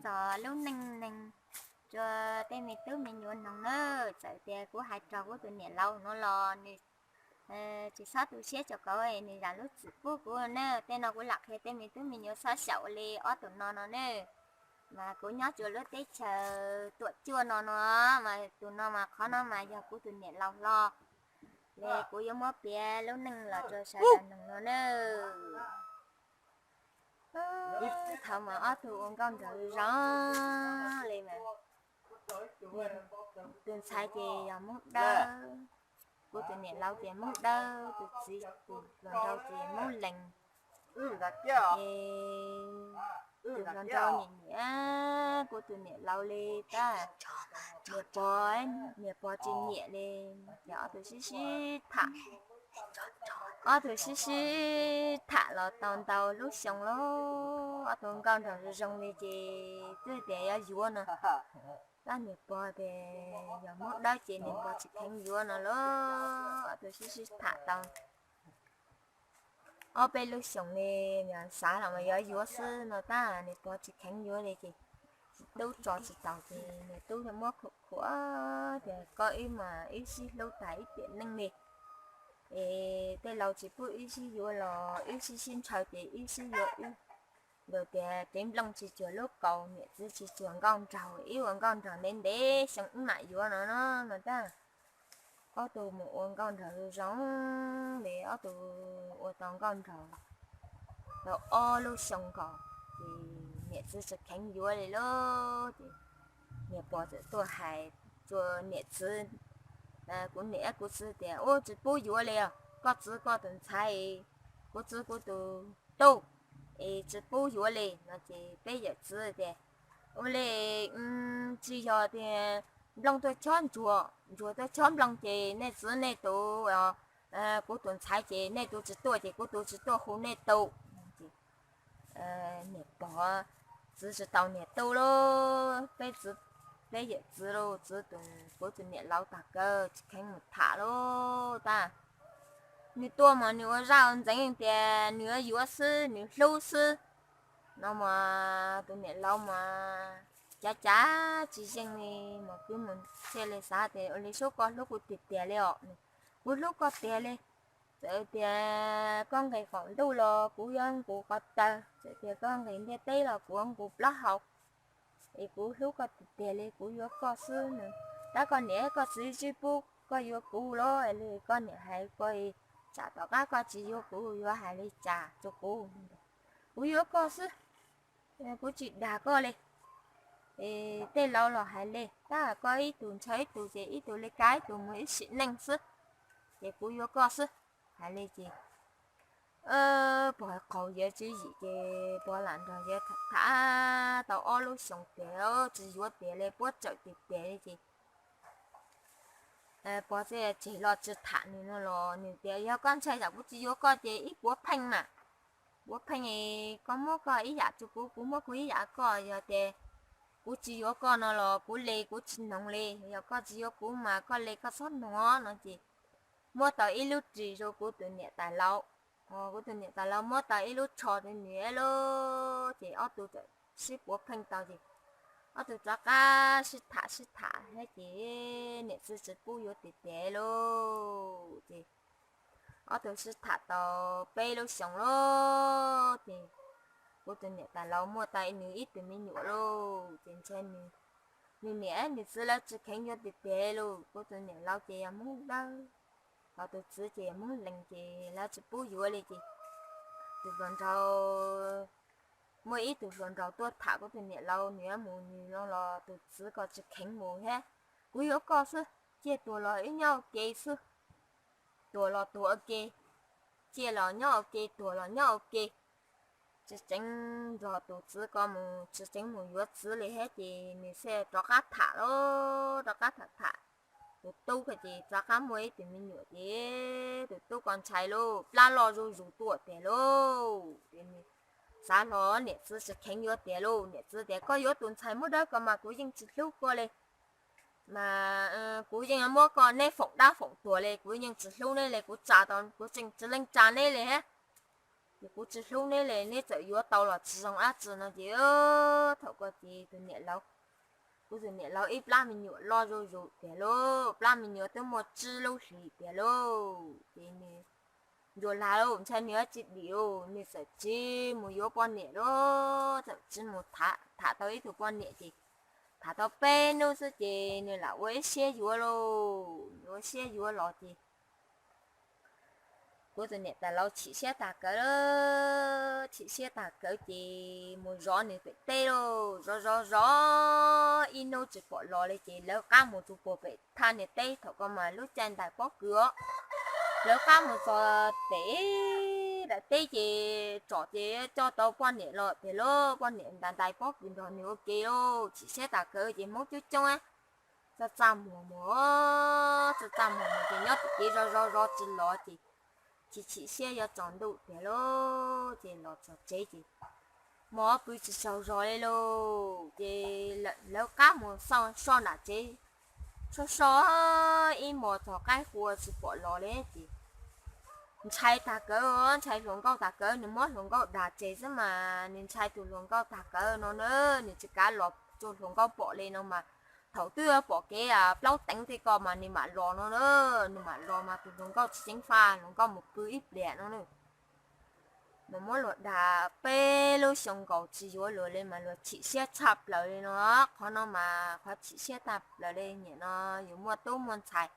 txog lub neej neeg rua tej me tub me nyuam noog na. Txawm tias kuv hais rau kuv tus niam laus no los nws tsis txhob tu siab rua kauv, nws zam lub txim pub kuv na. Tej no kuv lam qhia tej me tub me nyuam txhob xyaum li ob tug no no ne. Mas kuv nyob rua lub teb chaws Tuam Cuaj no no, mas tus no mas qhov no mas yog kuv tus niam laus hlo. Li kuv yuav muab piav lub neej los rua sawv daws noog no na. Thaum mas ob tug ua nkauj nraug zoo li mas, tus ntxhais ces yog Hmoob Dawb, kuv tus niam laus ces Hmoob Dawb, tus txiv tus hluas nraug ces Hmoob Lees. Ces tus hluas nraug nyiam nyiam kuv tus niam laus li tab sis niam pog, niam pog tsis nyiam li. Ces ob tug sib sib tham, ob tug sib sib tham los tau ntau lub xyoo lawm, ob tug nkauj nraug zoo li ces twb tias yuav yuav no, tab sis niam pog tias yog Hmoob Dawb ces niam pog tsis kheev yuav no lawm. Ob tug sib sib tham tau ob peb lub xyoos li, xav los mas yuav yuav xwb no tab sis niam pog tsis kheev yuav li ces tub tso tsis taus ces niam tub muab khuam khuam tias koj wb mas wb sib hlub tas ib tiam neej li, es tej laus tsis pub wb sib yuav los wb sib sib ntshaw ces wb sib yuav wb. Ntawd tias tev nplooj tsis cuag lub kaus, niam txiv tsis cuag nkauj nraug, wb ua nkauj nraug ntev ntev xyoo wb mam yuav no no tab sis ob tug mus ua nkauj nraug zoo li, ob tug ua tau nkauj nraug tau ob lub xyoo nkaus ces niam txiv tsis kheev yuav li lawm ces niam pog txawm tuaj hais rua niam txiv, kuv niam kuv txiv tias ua tsis pub yuav li os, koj txiv koj tus ntxhais, kuv txiv kuv tus tub, es tsis pub yuav li no ces peb yawm txiv tias ua li, tsis yog tias nplooj tuaj chob ntsuag, ntsuag tuaj chob nplooj ces nej txiv nej tus, kuv tus ntxhais ces nej tus tsis tuaj ces kuv tus tsis tuaj hu nej tus. Niam pog txiv tsis tau niam tub lawm, peb txiv, peb yawm txiv lawm, txiv tus, kuv tus niam laus tag kawg tsis kheev mus tham lawm tab sis nws tuaj mas nws ua zaj ua ntxeev tias nws yuav xwb nws hlub xwb no mas tus niam laus mas cav cav tsis yeej li, mas kuv mus thiaj li xav tias ua li sub koj hlub kuv tiag tiag li os, kuv hlub koj tiag li. Txawm tias koj nqis qaum ntuj los kuv yuav nqus qhov taw, txawm tias koj nqis ntiaj teb los kuv yuav nqus plaub hau, es kuv hlub koj tiag tiag li, kuv yuav koj xwb no. Tab koj niam koj txiv tsis pub koj yuav kuv los li koj niam hais koj, tsam tom qab koj tsis yuav kuv yuav hais li cas rau kuv. Kuv yuav koj xwb, kuv tsis dag koj li. Tej laus los hais li tab sis koj ib tug ntshaw ib tug ces ib tug li kav ib tug mus ib sim neej xwb, ces kuv yuav koj xwb. Hais li ces pog qaug yawg tswv yim ces pog lam nrog yawg tham tham tau ob lub xyoos tiag tsis yuav tiag li, puab tsawm tiag tiag li ces pog thiaj tseg los tsis tham nws no los nws tias yog koj ntshai tsam kuv tsis yuav koj ces ib puav pheej mas, puav pheej, koj muab koj ib yam rau kuv, kuv muab kuv ib yam koj, yog tias kuv tsis yuav koj no los kuv li kuv tsis noog li, yog koj tsis yuav kuv mas koj li koj txhob noog no ces muab tau ib lub ris rau kuv tus niam tais laus. Kuv tus niam tais laus muab tau ib lub tsho rau nws lawm ces ob tug txawm sib puav pheej tau ces ob tug rov qab sib tham sib tham thiab ces niam txiv tsis pub yuav tiag tiag lauj ces ob tug sib tham tau peb lub xyoos lauj ces kuv tus niam tais laus muaj tau nws ib tug me nyuam lauj ces ntshe nws niam nws txiv lawv tsis kheev yuav tiag tiag lauj. Kuv tus niam laus ces yog Hmoob Dawb, ho tus txiv ces yog Hmoob Lees ces lawv tsis pub yuav li ces tus hluas nraug, muaj ib tug hluas nraug tuaj tham kuv tus niam laus nws yuav mus nws no los tus txiv ko tsis kheev mus thiab. Kuv yuav koj xwb, ciaj tuag los wb nyob ua ke xwb, tuag los tuag ua ke, ciaj los nyob ua ke, tuag los nyob ua ke. Tsis tseev nrog tus txiv ko mus, tsis tseev mus yuav txiv li thiab ces nws thiaj rov qab tham lauj, rov qab tham tham. Tus tub ko ces rov qab muaj ib tug me nyuam ces tus tub ko ntshai lauj, plab loj zuj zus tuaj tiag lauj. Ces nws xav hlo niam txiv tsis kheev yuav tiag lauj, niam txiv tias koj yuav tus ntxhais Hmoob Dawb ko mas kuv yeej tsis hlub koj li, mas kuv yeej muab koj neb foom dab foom tuag li, kuv yeej tsis hlub neb li, kuv tsa tau kuv tseem tsis leej tsa neb li thiab. Kuv tsis hlub neb li, neb txawm yuav tau los tsis zoo dab tsi no ces thaum ko ces tus niam laus, kuv tus niam laus ib plab me nyuam loj zuj zus tiag lauj, plab me nyuam twb muaj tsib lub hlis tiag lauj. Ces nws ntsuas lag lauj, ntshai nws yuav tsis dim lauj, nws txawm tsis mus yuav poj niam lauj, txawm tsis mus tham tau ib tug poj niam ces tham tau peb hnub xwb ces nws lam ua ib siab yuav lauj, nws ua siab yuav los ces kuv tus niam tais laus chim siab tag kawg, chim siab tag kawg ces mus zov nws pem teb lauj, zov zov zov ib hnub tsis pom los li ces lawv qab mus txog puag pem thaj niag teb, thaum ko mas lub caij ntais pob kws os. Lawv qab mus txog pem daim teb ces tsom ces coj tau poj niam los tiag lauj, poj niam ntais ntais pob kws nrog nws ua ke lauj, chim siab tag kawg ces hmoob coob coob txaj txaj muag muag, txaj txaj muag muag ces nyob tim kev zov zov zov tsis los ces chim chim siab yuav tsaus ntuj tiag lauj, ces los txog tsev ces hmo pw tsis tsaug zog li lauj, ces lawv qab mus soj nram tsev, soj soj ib hmos txog qaib qua tsis pom los li ces ntshai tag kawg, ntshai hluas nkauj tag kawg, nws muab hluas nkauj dag tseg xwb mas nws ntshai tus hluas nkauj tag kawg no na, nws tsis kav los rau hluas nkauj pom li no mas thaum twg pom kev plaub teev tej ko mas nws mam los no na, nws mam los mas tus hluas nkauj tsis ceev faj, hluas nkauj mus pw ib pliag no na. Mas muab luag dag peb lub xyoo nkaus tsis yuav luag li mas luag chim siab tshaj plaws li no. Qhov no mas qhov chim siab tag plaws li, nim no yus muaj tub muaj ntxhais,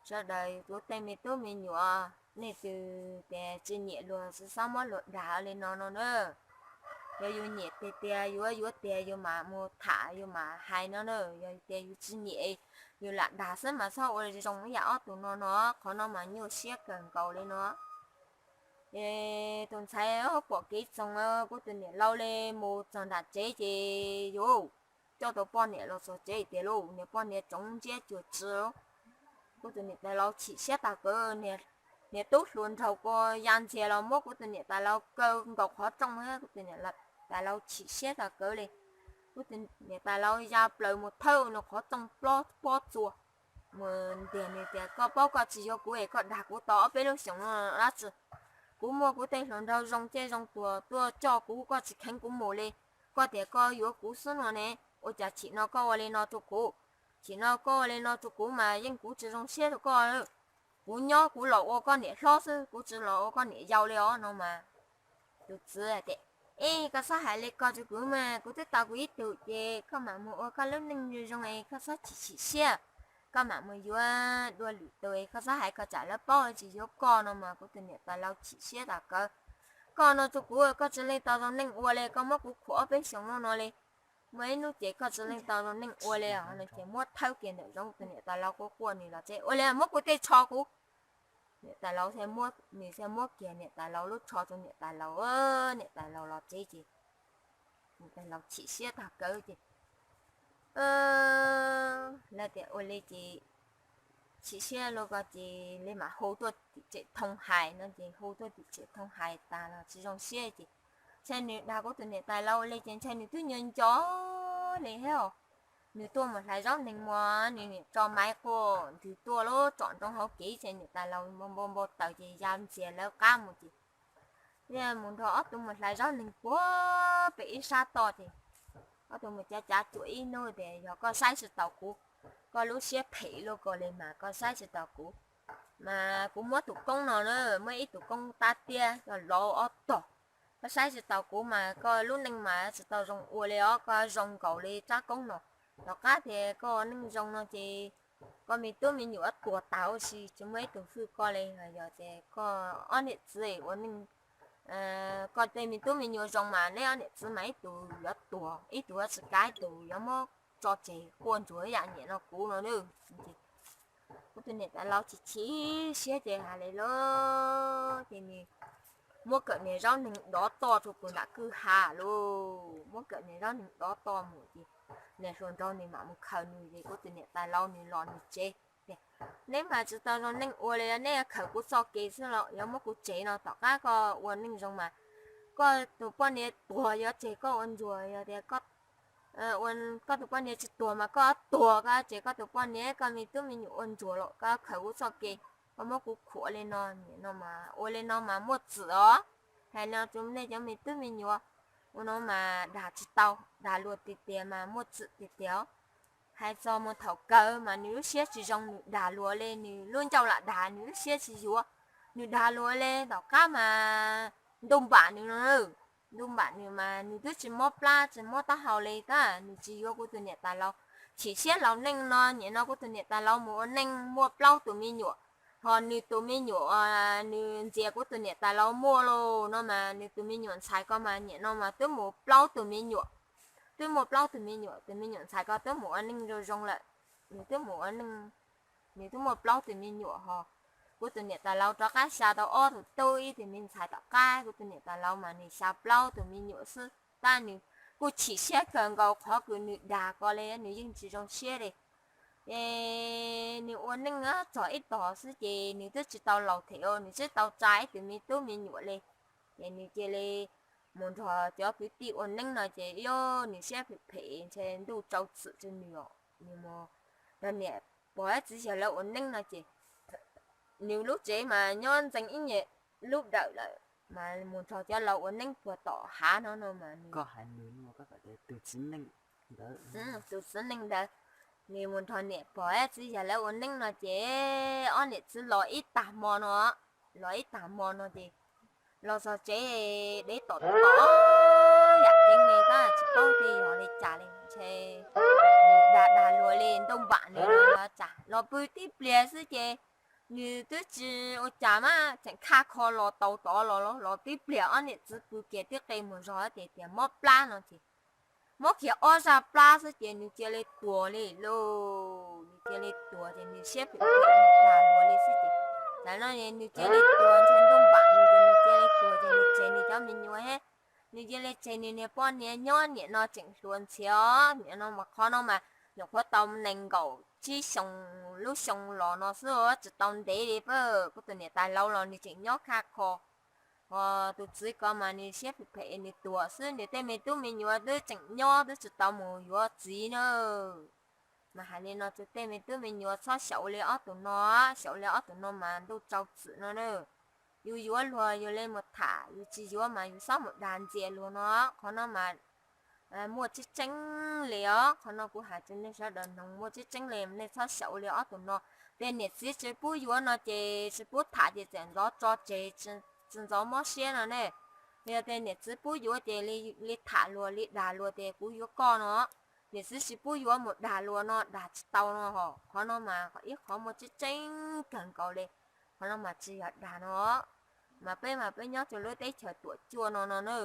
sawv daws yus tej me tub me nyuam, nej twg tias tsis nyiam luag tsis txhob muab luag dag li no no na. Yog yus nyiam tiag tias yuav yuav tiag yus mam mus tham yus mam hais no na, yog tias yus tsis nyiam yus lam dag xwb mas txhob ua zoo ib yam ob tug no no, qhov no mas nyuaj siab kawg nkaus li no. Es tus ntxhais pom kev txoog, kuv tus niam laus li mus txog nram tsev ces yus coj tau poj niam los txog tsev tiag lauj, niag poj niam tsoov ntsiab cuag tsi. Kuv tus niam tais laus chim siab tag kawg, niag tub hluas nraug ko ya ntxiag los muab kuv tus niam tais laus kaw nkaus qhov rooj, kuv tus niam tais laus chim siab tag kawg li. Kuv tus niam tais laus ya plaws mus thawb nws qhov rooj plob pob txuas, mus ntiag nws tias koj paub koj tsis yuav kuv es koj dag kuv tau ob peb lub xyoos no dab tsi? Kuv muaj kuv tej hluas nraug zoo caij zoo tuag tuaj coj kuv, koj tsis kheev kuv mus li, koj tias koj yuav kuv xwb no ne, ua cas chim no koj ua li no rau kuv? Chim no koj ua li no rau kuv mas yeej kuv tsis zoo siab rau koj. Kuv nyob kuv los ua koj niam hlob xwb, kuv tsis los ua koj niam yau li os no mas. Tus txiv tias, es koj txhob hais li ko rau kuv mas, kuv twb tau kuv ib tug ces koj mam mus ua koj lub neej zoo zoo es koj txhob chim chim siab, koj mam mus yuav dua lwm tus es koj txhob hais ko tsam lawv paub tsis yuav koj no mas kuv tus niam tais laus chim siab tag kawg. Koj no rau kuv koj tsis leej tau zoo neej ua li, koj muab kuv khuam ob peb xyoos no no li. Muaj ib hnub ces koj tsis leej tau zoo neej ua li no ces muab thawb kiag ntawm zoov, tus niam tais laus quaj quaj nws los tsev, ua li muab kuv tej tsho kuv. Niam tais laus thiaj muab, nws thiaj muab kiag niam tais laus lub tsho rau niam tais laus, niam tais laus los tsev ces niam tais laus chim siab tag kawg ces lawv tias ua li ces chim siab luaj ko ces li mam hu tuaj tim tsem thoob hais no ces hu tuaj tim tsem thoob hais tas los tsis zoo siab ces ntshai nws dag kuv tus niam tais laus ua li ces ntshai nws twb nco nco li thiab. Nws tuaj mus hlais zaub neeg mas nws niam tso maiv quaj nrwg tuaj lub tsom nroo hauv kev ces niam tais laus npau npau taws ces ya ntxias lawv qab mus ces thiaj mus nrog ob tug mus hlais zaub neeg puag pem ib sab toj ces ob tug mus cav cav cuam ib hnub tias yog koj saib tsis taus kuv, koj lub siab phem luaj ko li mas koj saib tsis taus kuv, mas kuv muab tus koob no na, muab ib tug koob tab tiab coj lauv ob tog. Koj saib tsis taus kuv mas koj lub neej mas tsis tau zoo ua li os, koj zoo nkaus li rab koob no. Tom qab tias koj ua neej zoo no ces koj me tub me nyuam tuag tas huv si tsis muaj ib tug hwj koj li. Yog tias koj ob niam txiv ua neej, koj tej me tub me nyuam zoo mas neb ob niam txiv mas ib tug yuav tuag, ib tug yuav tsis kav, ib tug yuav muab tso tseg quaj ntsuag ib yam niam no kuv no na. Kuv tus niam tais laus chim chim siab ces hais li lauj, ces nws muab kawm niag zaub neeg dov toj rau puag nram kwj ha lauj, muab kawm niag zaub neeg dov toj mus ces niag hluas nraug nws mam mus khaws nws ces kuv tus niam tais laus nws los nws tsev tias, neb mas tsis tau zoo neej ua li, neb khaws kuv txoj kev xwb los yuav muab kuv tsev no, tom qab koj ua neej zoo mas koj tus poj niam tuag yuav tseg koj ua ntsuag, yog tias koj tus poj niam tsis tuag mas koj tuag, koj tseg koj tus poj niam, koj me tub me nyuam ua ntsuag los koj khaws kuv txoj kev, koj muab kuv khuam li no, nim no mas ua li no mas muaj txwm os. Hais no rau nej cov me tub me nyuam, ua no mas dag tsis tau, dag luag tiag tiag mas muaj txim tiag tiag. Hais txog mus thaum kawg mas nws lub siab tsis zoo, nws dag luag li, nws lub ncauj lam dag, nws lub siab tsis yuav, nws dag luag li tom qab mas ntuj npam nws no. Ntuj npam nws mas nws twb tsis mob plab tsis mob taub hau li tab nws tsis yuav kuv tus niam tais laus. Chim siab laus neej no, nim no kuv tus niam tais laus mus ua neej muaj plaub tus me nyuam, ho nws tus me nyuam nws ntxias kuv tus niam tais laus muaj los no mas nws tus me nyuam ntxhais ko mas nim no mas twb mus plaub tus me nyuam, twb muaj plaub tus me nyuam, tus me nyuam ntxhais ko twb mus ua neej zoo zoo lawm, nws twb mus ua neej, nws twb muaj plaub tus me nyuam ho. Kuv tus niam tais laus rov qab xa tau ob tug tub ib tug me ntxhais tom qab, kuv tus niam tais laus mas nws xa plaub tus me nyuam xwb tab nws kuj chim siab kawg nkaus qhov kws nws dag ko li, nws yeej tsis zoo siab li. Ces nws ua neej txog ib tog xwb ces nws twb tsis tau laus them, nws twb tau tsa ib tug me tub me nyuam li. Ces nws cia li mus nrog cov kwv tij ua neej no ces ib nws siab phem phem ntshe ntuj rau txim rau nws os, nws mus nrog niam pog txiv yawg lawv ua neej no ces nws lub tsev mas nyob ntxees ib nyuag lub dawm lawm, mas mus nrog cov laus ua neej puag tom hav no no mas nws, tus txiv neej ntawd, nws mus nrog niam pog txiv yawg lawv ua neej no ces ob niam txiv los ib tag hmo no, los ib tag hmo no ces los txog tsev dev tom tom yam ceev li tab tsis paub tej yog li cas li ntshe dag dag luag li ntuj npam nws los tsam los pw tib pliag xwb ces nws twb tsis ua cas mas tseem khaj kho los tau tod los los tib pliag ob niam txiv pw kiag tib qe mus zog ces tias mob plab no ces mob kiag ob zaj plab xwb ces nws cia li tuag li lauj. Nws cia li tuag ces nws siab phem phem dag luag li xwb ces, tam no nws cia li tuag ntshe ntuj npam nws ces nws cia li tuag ces nws tseg nws cov me nyuam thiab. Nws cia li tseg nws niag poj niam nyob, niam no tseem hluas ntxhias os, niam no mas qhov no mas nyuam qhuav tau nees nkaum tsib xyoo, lub xyoo los no xwb tsis tau ntev li pab kuv tus niam tais laus los nws tseem nyob khaj kho. Ho tus txiv ko mas nws siab phem phem nws tuag xwb, nws tej me tub me nyuam twb tseem nyob twb tsis tau mus yuav txiv na. Mas hais li no rau tej me tub me nyuam txhob xyaum li ob tug no, xyaum li ob tug no mas ntuj rau txim no na. Yus yuav luag yus li mus tham, yus tsis yuav mas yus txhob mus dag ntxias luag no. Qhov no mas muaj tseeb tseeb li os, qhov no kuv hais rau nej sawv daws mloog muaj tseeb tseeb li, nej txhob xyaum li ob tug no. Tej niam txiv tsis pub yuav no ces tsis pub tham ces txawm ntxov tso tseg, tsis ntxov mob siab no ne. Yog tej niam txiv pub yuav ces li tham luag li dag luag tias kuv yuav koj no. Niam txiv tsis pub yuav mus dag luag no dag tsis tau no ho. Qhov no mas ib qhov muaj tseeb tseeb kawg nkaus li. Qhov no mas tsis yog dag no, mas peb mas peb nyob rau lub teb chaws tuam cuaj no no na.